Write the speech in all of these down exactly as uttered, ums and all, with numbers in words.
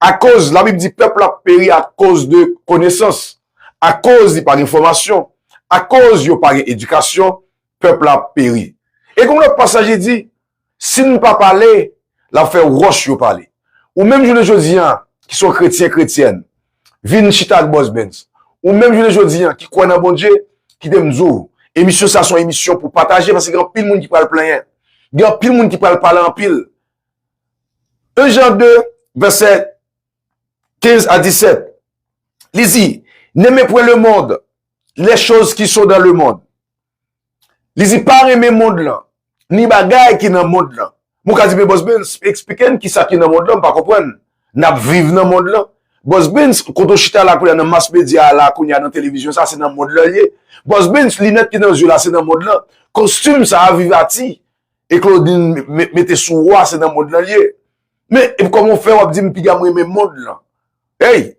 Akoz, Labib di, pèp la ap peri akoz de konesans. Akoz li pa gen fòmasyon. Akoz yo pa gen edikasyon, pèp la ap peri. E gen yon lòt pasaj, li di, si n pa pale, l ap fè wòch yo pale. Ou menm jounen jodi a, ki se yon kretyen, kretyèn, vin chita ak Boss Benz. Ou menm jounen jodi a, ki kwè nan Bondye, kite m di w, emisyon sa se yon emisyon pou pataje, paske gen anpil moun ki pral plenyen. Gen anpil moun ki pral pale anpil. Un Jean deux, vèsè kenz a disèt. Li di, n'aimez point le monde, les choses qui sont dans le monde. Li di, pa renmen mond lan, ni bagay ki nan mond lan. Moun ka di, men Boss Benz, eksplike n kisa ki nan mond lan, m pa konprann. N ap viv nan mond lan. Boss Benz, kote w chita la kounye a nan mas medya a la kounye a nan televizyon sa, se nan mond lan l ye. Boss Benz, linèt ki nan zye w la, se nan mond lan. Kostim sa a, Vivati e Claudine me- mete sou ou a, se nan mond lan l ye. Men, epi kòman w fè w ap di m piga m renmen mond lan? Hey!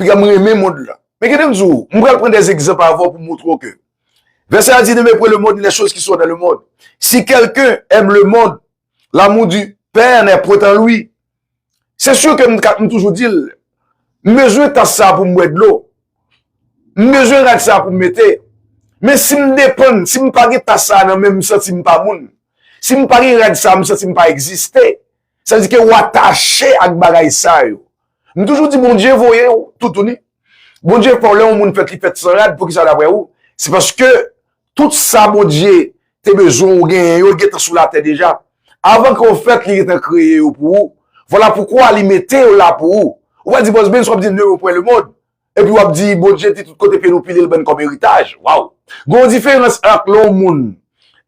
Piga m renmen mond lan. Men kite m di w, m pral pran des egzanp avè w pou montre w ke vèsè a di, n'aimez point le monde ni les choses qui sont dans le monde. Si quelqu'un aime le monde, l'amour du Père n'est point en lui. Se si ke m, ka- m toujou di l, m bezwen tas sa pou m bwè dlo. M bezwen rad sa pou m mete. Men si m depann, si m pa gen tas sa nan men m, m santi m pa moun. Si m pa gen rad sa, m santi m pa egziste. Sa vle di ke w atache ak bagay sa yo. M toujou di Bondye voye w toutouni. Bondye fè w lè yon moun fèt, li fèt san rad, poukisa daprè ou? Se paske tout sa Bondye te bezwen ou genyen yo, gentan sou latè deja. Avan ke w fèt, li gentan kreye yo pou ou. Vwala poukwa li mete yo la pou ou. Ou pa di, Boss Benz, w ap di, n'aimez point le monde. Epi w ap di, Bondye di tout kote pye nou pile l ban n kòm eritaj. Waw! Gen yon diferans ant lè yon moun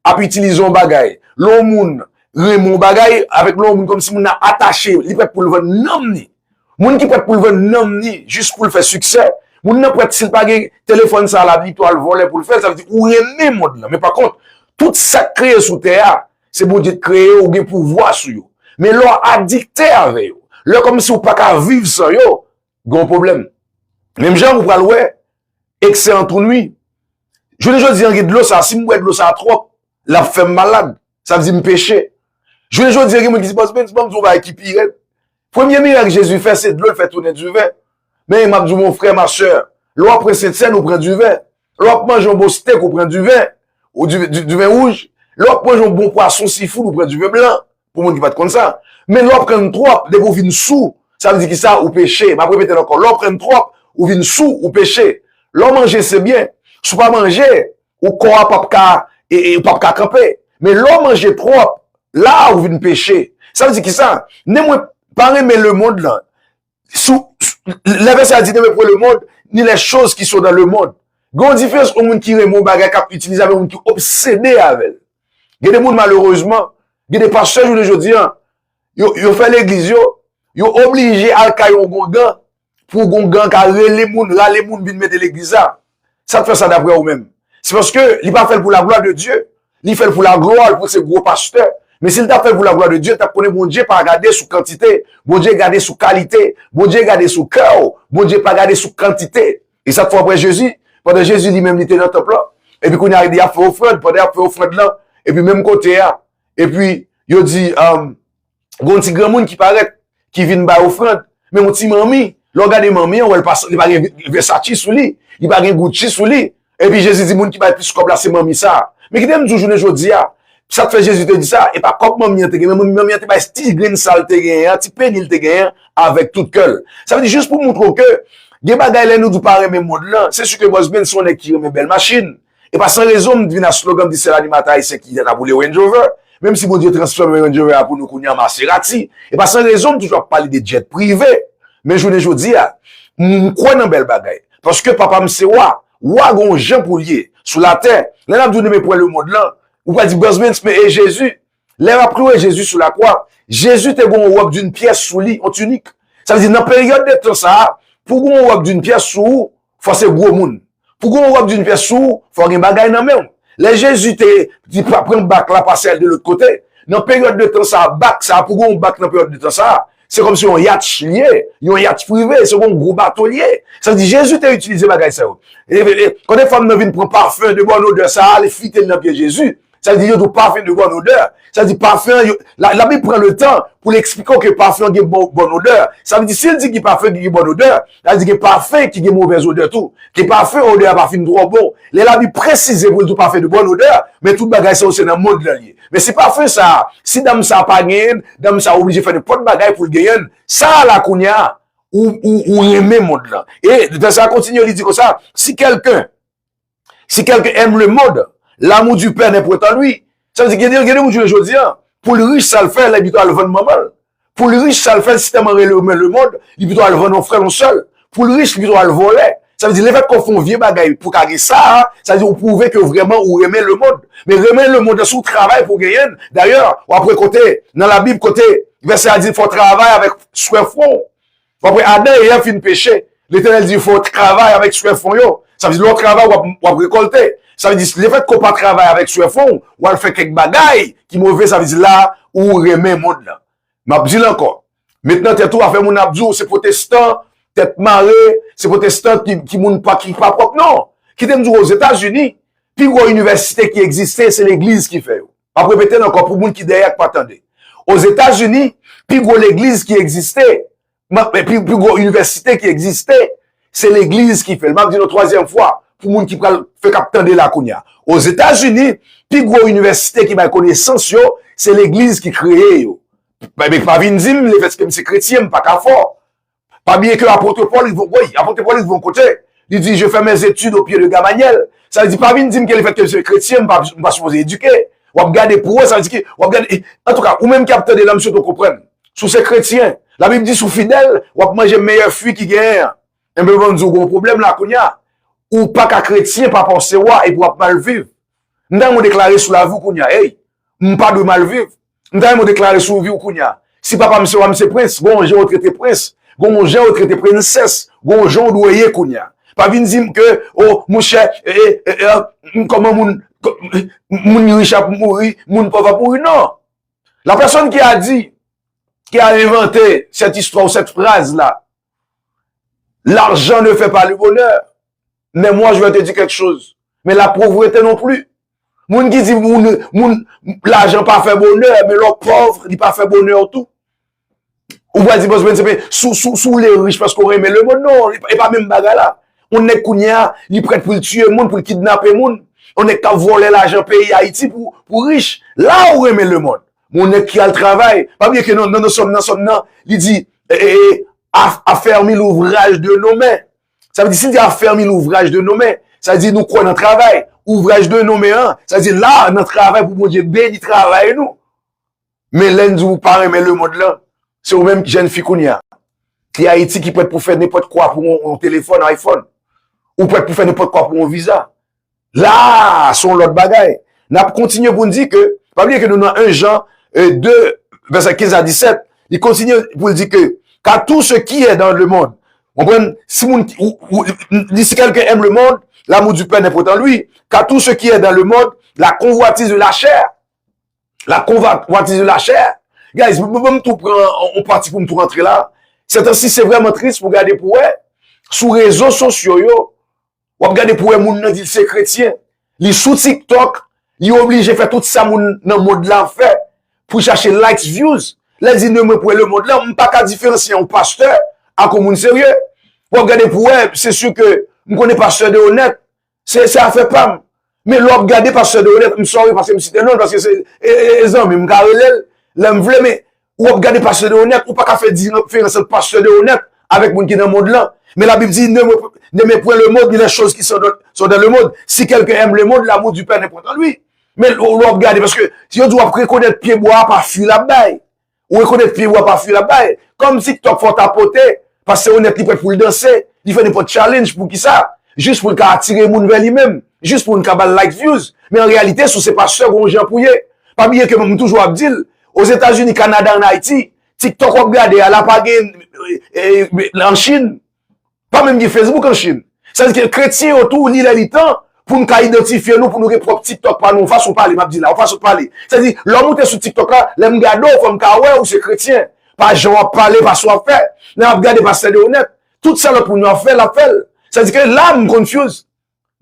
ap itilize yon bagay, lè yon moun renmen yon bagay, avèk lè yon moun kòmsi moun nan atache, li prèt pou l vann nanm li. Moun ki prèt pou l vann nanm li jis pou l fè siksè, moun nan prèt si l pa gen telefòn sa la, li tou al vòlè pou l fè l, sa vle di ou renmen mond lan. Men pa kont, tout sa k kreye sou tè a, se Bondye k kreye yo, ou gen pouvwa sou yo. Men lè w adikte avè yo, lè kòmsi ou pa ka viv san yo, gen yon pwoblèm. Menm jan ou pral wè, eksè an tou nwi. Jounen jodi a, gen dlo sa, si m bwè dlo sa twòp, l ap fè m malad. Sa vle di m peche. Jounen jodi a, gen moun ki di, Boss Benz, ban m di yon bagay ki pi rèd. Premye mirak Jezi fè, se dlo l fè tounen diven. Men m ap di w, mon frè, ma sè, lè w ap pran sentsèn, ou pran diven. Lè w ap manje yon bon stèk, ou pran diven. Ou di- di- diven wouj. Lè w ap manje yon bon pwason sifoud, ou pran diven blan. Pou moun ki pa t konn sa. Men lè w ap pran twòp, depi w vin sou, sa vle di kisa? Ou peche. M ap repete l ankò. Lè w ap pran twòp, ou vin sou, ou peche. Lè w manje, se byen. Si w pa manje, ou kò a p ap ka, e, e, ou p ap ka kanpe. Men lè w manje twòp, la a ou vin peche. Sa vle di kisa? Ni mwen pa renmen lemonn lan. Sou, sou- lè vèsè a di, n'aimez point le monde, ni les choses qui sont dans le monde. Gen yon diferans ant moun ki renmen yon bagay, k ap itilize, avèk moun ki obsede avè l. Gen de moun, malerezman, gen de pastè jounen jodi a, yo, yo fè legliz yo, yo oblije al kay yon goungan, pou goungan ka rele moun, rale moun vin mete legliz la. Sa k fè sa daprè ou menm? Se paske li pa fè l pou la gloire de Dieu. Li fè l pou la gloire, pou se gwo pastè. Men si l ta fè l pou la gloire de Dieu, l t ap konnen Bondye pa gade sou kantite. Bondye gade sou kalite. Bondye gade sou kè w. Bondye pa gade sou kantite. E sa k fè w ap wè Jezi, pandan Jezi li menm li te nan tanp lan, epi kounye a y ap fè ofrann, pandan y ap fè ofrann lan, epi menm kote a, epi yo di, um, gen yon ti granmoun ki parèt, ki vin bay ofrann. Men yon ti manmi, lè w gade manmi an, w wè l pa, li pa gen Versace sou li, li pa gen Gucci sou li. Epi Jezi di moun ki bay plis kòb la se manmi sa. Men kite m di w jounen jodi a, sa k fè Jezi te di sa, e pa kòb manmi an te gen, men manmi an te bay ti grenn sa l te genyen an, ti peni l te genyen an, avèk tout kè l. Sa vle di jis pou montre w ke gen bagay lè nou di w pa renmen mond lan, se si ke Boss Ben se yon nèg ki renmen bèl machin. E pa san rezon m vin ak slogan, m di sèl animatè ayisyen ki ta boule Range Rover. Menm si Bondye transfòme Range Rover a pou nou kounye a an Maserati. E pa san rezon m toujou ap pale de jet prive. Men jounen jodi a, m kwè nan bèl bagay. Paske papa m se wa. Wa gen yon jan pou l ye sou latè. Lè n ap di w nou men pran lemonn lan, ou pral di Boss Ben, men e Jezi? Lè y ap kloure Jezi sou lakwa, Jezi te gen yon wòb d'une pièce sou li, yon tinik. Sa vle di, nan peryòd de tan sa a, pou gen yon wòb d'une pièce sou ou, fò se gwo moun. Pou gen yon wòb d'une pièce sou ou, fò gen bagay nan men w. Lè Jezi te, te pa- pran bak la, pase al de lòt kote, nan peryòd de tan sa a, bak sa a, pou gen yon bak nan peryòd de tan sa a, se kòmsi yon yatch li ye, yon yatch prive, se yon gwo bato li ye. Sa vle di, Jezi te itilize bagay sa yo. E, e, e, kote fanm nan vin pran pafen de bòn odè sa a, li fite l nan pye Jezi. Sa vle di yo di w pafen de bòn odè. Sa vle di pafen an, yo, la, Labib pran le tan pou l eksplike w ke pafen an gen bon, bòn odè. Sa vle di si l di gen pafen ki gen bòn odè, sa vle di gen pafen ki gen movèz odè tou. Gen pafen odè a pa fin twò bon. Lè Labib presize pou l di w pafen de bòn odè, men tout bagay sa yo se nan mond lan l ye. Men si pafen sa, si dam sa pa genyen l, dam sa oblije fè nenpòt bagay pou l genyen l, sa a la kounye a, ou, ou, ou renmen mond lan. E lè sa kontinye, li di konsa, si quelqu'un, si quelqu'un aime le monde, l'amour du Père n'est point en lui. Sa vle di, gen de, gen de moun jounen jodi a, pou l rich, sa l fè, li pito al vann manman l. Pou l rich, sa l fè, l si tèlman renmen lemond, li pito al vann yon frè l, yon sè l. Pou l rich, li pito al vòlè. Sa vle di, lefètke w fè yon vye bagay pou w ka gen sa a, sa vle di, ou pwouve ke vrèman ou renmen lemond. Men renmen lemond, se yon travay pou w genyen l. Dayè, w ap wè kote, nan Labib, kote vèsè a di, fò w travay avèk swè fwon w. W ap wè Adan e Èv fin peche. Letènèl di, fò w travay avèk swè fwon yo. Sa vle di, lè w travay, w ap, w ap rekòlte. Sa vle di, lefètke w pa travay avèk swè fwon w, w al fè kèk bagay ki move, sa vle di, la, ou renmen mond lan. M ap di l ankò. Met nan tèt ou, afè moun ap di w se pwotestan, tèt mare, se pwotestan ki, ki moun pa, ki pa pwòp. Non! Kite m di w, Ozetazini, pi gwo inivèsite ki egziste, se legliz ki fè yo. M ap repete l ankò pou moun ki dèyè k pa tande. Ozetazini, pi gwo legliz ki egziste, pi, pi gwo inivèsite ki egziste, se legliz ki fè l. M ap di l yon twazyèm fwa, pou moun ki pral fè k ap tande la kounye a. Ozetazini, pi gwo inivèsite ki bay konesans yo, se legliz ki kreye yo. Men pa vin di m, lefètke m se kretyen, m pa ka fò. Pa bliye ke apot Pòl rive, wi, apot Pòl rive yon kote, li di, je fais mes études au pied de Gamaliel. Sa vle di, pa vin di m ke lefètke m se kretyen, m pa, m pa sipoze edike. W ap gade pou wè, sa vle di ke, w ap gade, antouka, ou menm ki ap tande la, m swete w konprann. Si w se kretyen, Labib di, si w fidèl, w ap manje meyè fwi ki genyen an. Enben, ban m di w, gen yon pwoblèm la kounye a. Ou pa ka kretyen, pa panse w a, epi w ap mal viv. M ta renmen w deklare sou lavi w kounye a, ey, m pa dwe mal viv. M ta renmen w deklare sou vi w kounye a. Si papa m se wa, m se prens, gen yon jan w trete prens, gen yon jan w trete prensès, gen yon jan w dwe ye kounye a. Pa vin di m ke, o, monchè, e, e, e, e, kòman moun, kò-, moun rich ap mouri, moun pòv ap mouri, non. La personne qui a dit, qui a inventé cette histoire ou cette phrase-là, l'argent ne fait pas le bonheur. Mais moi, je vais te dire quelque chose. Mais la pauvreté non plus. Moun ki di moun, moun, lajan pa fè bonè, men lè w pòv, li pa fè bonè tou. Ou pral di, bon, men, se, si, si, si w vle rich paske w renmen lemonn, non, e pa, e pa menm bagay la. Yon nèg kounye a, li prèt pou l tiye moun, pou l kidnape moun. Yon nèg k ap vòlè lajan peyi Ayiti pou, pou rich. La ou renmen lemonn. Men yon nèg ki al travay, pa bliye ke nan, nan, nan sòm nan, sòm nan, li di, e, e, e, a, affermi l'ouvrage de nos mains. Sa vle di, si l di affermi l'ouvrage de nos mains, sa vle di nou kwè nan travay. Ouvraj de nos mains an, sa vle di la, nan travay pou Bondye beni travay nou. Men lè n di w pa renmen lemonn lan, se ou menm jèn fi kounye a, ki Ayiti, ki prèt pou fè nenpòt kwa pou yon, yon telefòn, iPhone. Ou prèt pou fè nenpòt kwa pou yon viza. La, se yon lòt bagay. N ap kontinye pou n di ke, pa bliye ke nou nan en Jan, e, de, vèsè kenz a disèt, li kontinye pou l di ke, car tout ce qui est dans le monde, ou konprann, si moun, ou, ou, li, si quelqu'un aime le monde, l'amour du Père n'est point en lui, car tout ce qui est dans le monde, la convoitise de la chair, la convoitise de la chair. Guys, mwen, mwen, m tou pran yon pati pou m tou rantre la. Sètansi, se vrèman tris pou gade pou wè, sou rezo sosyo yo, w ap gade pou wè moun nan di l se kretyen. Li sou TikTok, li oblije fè tout sa moun nan mond la ap fè pou chache likes, views. Lè l di ne me point lemonn lan, m pa ka diferansye yon pastè ak yon moun serye. W ap gade pou wè, se si ke m konnen pastè Deonèt, se, se afè pa m. Men lè w ap gade pastè Deonèt, m sorry paske m site non l, paske se, e, e, e zanmi m, m ka rele l lè m vle, men ou ap gade pastè Deonèt, ou pa ka fè diferans ant pastè Deonèt avèk moun ki nan mond lan. Men Labib di, ne me, ne me point le monde, ni les choses qui sont dans, sont dans le monde. Si quelqu'un aime le monde, l'amour du Père n'est point en lui. Men lè w ap gade, paske si yo di w ap rekonèt pyebwa a pa fwi l ap bay. Ou rekonèt pyebwa pa fwi l ap bay. Kòm TikTok fè w tapote, pastè Deonèt li prèt pou l danse, li fè nenpòt challenge, poukisa? Jis pou l ka atire moun vè li menm, jis pou l ka ba l like, views. Men an reyalite, si w se pastè, gen yon jan pou ye. Pa bliye ke m toujou ap di l, Ozetazini, Kanada, ann Ayiti, TikTok w ap gade a la pa gen, e, e, e, an Chin. Pa menm gen Facebook an Chin. Sa vle di ke kretyen yo tou, li lè li tan pou n ka idantifye nou, pou nou gen pwòp TikTok pa nou, yon fason pale, m ap di la, yon fason pale. Sa vle di, lè w moute sou TikTok la, lè m gade w, fò m ka wè ou se kretyen. Pa jan w ap pale, pa sa w ap fè. Lè m ap gade pastè Deonèt, tout sa lòt moun yo ap fè, l ap fè l. Sa vle di ke la, m confuse.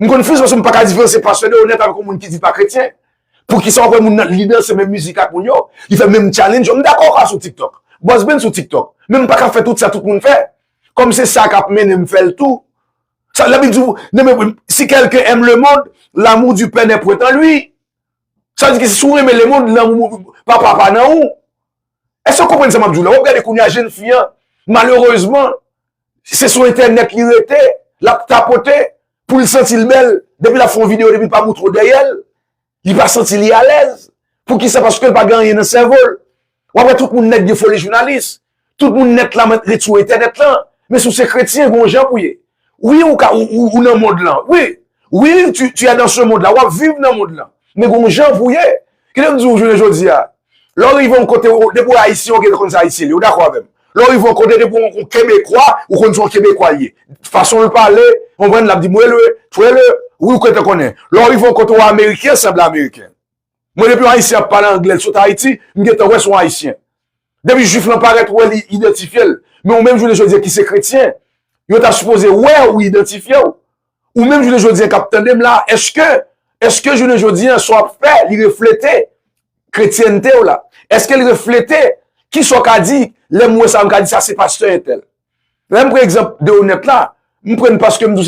M confuse paske m pa ka diferansye pastè Deonèt avèk yon moun ki di l pa kretyen. Poukisa w ap wè moun nan li danse menm mizik ak moun yo? Li fè menm challenge yo. M dakò w ka sou TikTok. Bòs Ben sou TikTok. Men m pa ka fè tout sa tout moun fè. Kòm se sa k ap mennen m fè l tou. Sa, la Bib di, si quelqu'un aime le monde, l'amour du Père n'est point en lui. Sa vle di ke si w renmen lemonn, lanmou papa pa nan ou. Èske w konprann sa m ap di w la? W ap gade kounye a jèn fi an, malerezman, se sou entènèt li rete, l ap tapote, pou l santi l bèl, depi l ap fè yon videyo, depi l pa moutre w dèyè l, li pa santi li alèz. Poukisa? Paske l pa gen anyen nan sèvo l. W ap wè tout moun nèt gen foli jounalis. Tout moun nèt la ret sou entènèt lan. Men si w se kretyen, gen yon jan pou ye. Wi, ou ka, ou, ou, ou nan mond lan. Wi, wi, tu, tu es dans ce monde là. W ap viv nan mond lan. Men gen yon jan pou ye. Kite m di w, jounen jodi a, lè w rive yon kote, ou, depi w ayisyen, ou gentan konn sa ayisyen li ye. Ou dakò avè m? Lè w rive yon kote, depi w yon kebekwa, ou konn se yon kebekwa li ye. Fason l pale, w konprann, l ap di mwele, twele, wi, ou gentan konnen. Lè w rive yon kote, w ameriken, sanble ameriken. Mwen, depi yon ayisyen ap pale anglè, l sot Ayiti, m gentan wè se yon ayisyen. Depi jwif lan parèt, ou wè li idantifye l. Men ou menm, jounen jodi a, ki se kretyen, yo ta sipoze wè ou idantifye w. Ou menm, jounen jodi a, k ap tande m la, èske, èske jounen jodi a, sa w ap fè, li reflete kretyènte w la? Èske li reflete kisa w ka di, lè m wè sa, m ka di sa se pastè entèl? Lè m pran egzanp de Onèt la, m pran l paske m di w